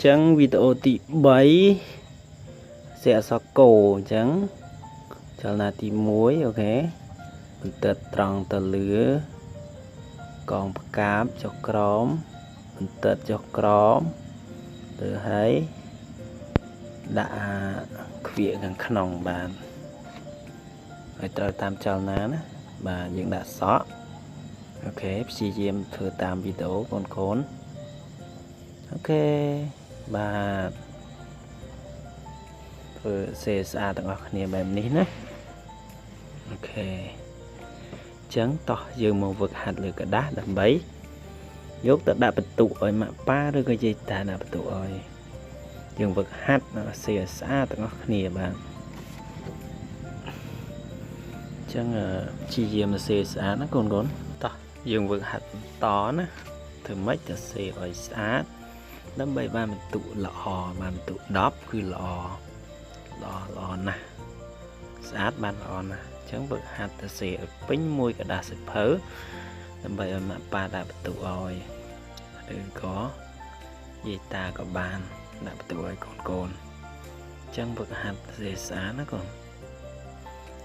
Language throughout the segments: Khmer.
ចឹងវីដេអូទី3សេអក្សរកោអញ្ចឹងចលនាទី1 OK បន្ទាត់ត្រង់ទៅលើកងផ្កាបចុះក្រោមបន្ទាត់ចុះក្រោមទៅហើយដាក់ខ្វៀកខាងក្នុងបាទហើយត្រូវតាមចលនាណាបាទយើងដាក់សក់ OK ព្យាយាមធ្វើតាមវីដេអូកូនកូន OK បាទធ្វើសេស្អាតទាំងអស់គ្នាបែបនេះណា OK អញ្ចឹងតោះយើងមកវឹកហាត់លើក្រដាសដើម្បីយកទៅដាក់បន្ទុកឲ្យម៉ាក់ប៉ាឬក៏យាយតាដាក់បន្ទុកឲ្យយើងវឹកហាត់សេឲ្យស្អាតទាំងអស់គ្នាបាទអញ្ចឹងព្យាយាមសេស្អាតណាកូនកូនតោះយើងវឹកហាត់បន្តណាធ្វើម៉េចទៅសេឲ្យស្អាតដើម្បីបានបន្ទុកល្អបានបន្ទុក10គឺល្អល្អល្អណាស់ស្អាតបានល្អណាស់អញ្ចឹងវឹកហាត់ទៅសេឲ្យពេញមួយក្រដាសសៀវភៅដើម្បីឲ្យម៉ាក់ប៉ាដាក់បន្ទុកឲ្យឬក៏យាយតាក៏បានដាក់បន្ទុកឲ្យកូនកូនអញ្ចឹងវឹកហាត់សេស្អាតណាកូន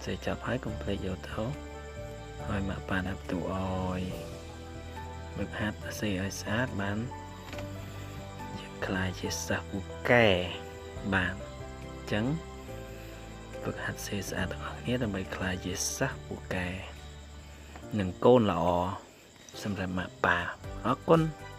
សេចាប់ហើយកុំភ្លេចយកទៅឲ្យម៉ាក់ប៉ាដាក់បន្ទុកឲ្យវឹកហាត់សេឲ្យស្អាតបានយើងក្លាយជាសិស្សពូកែបាទអញ្ចឹងវឹកហាត់សេស្អាតទាំងអស់គ្នាដើម្បីក្លាយជាសិស្សពូកែនិងកូនល្អសម្រាប់ម៉ាក់ប៉ាអរគុណ។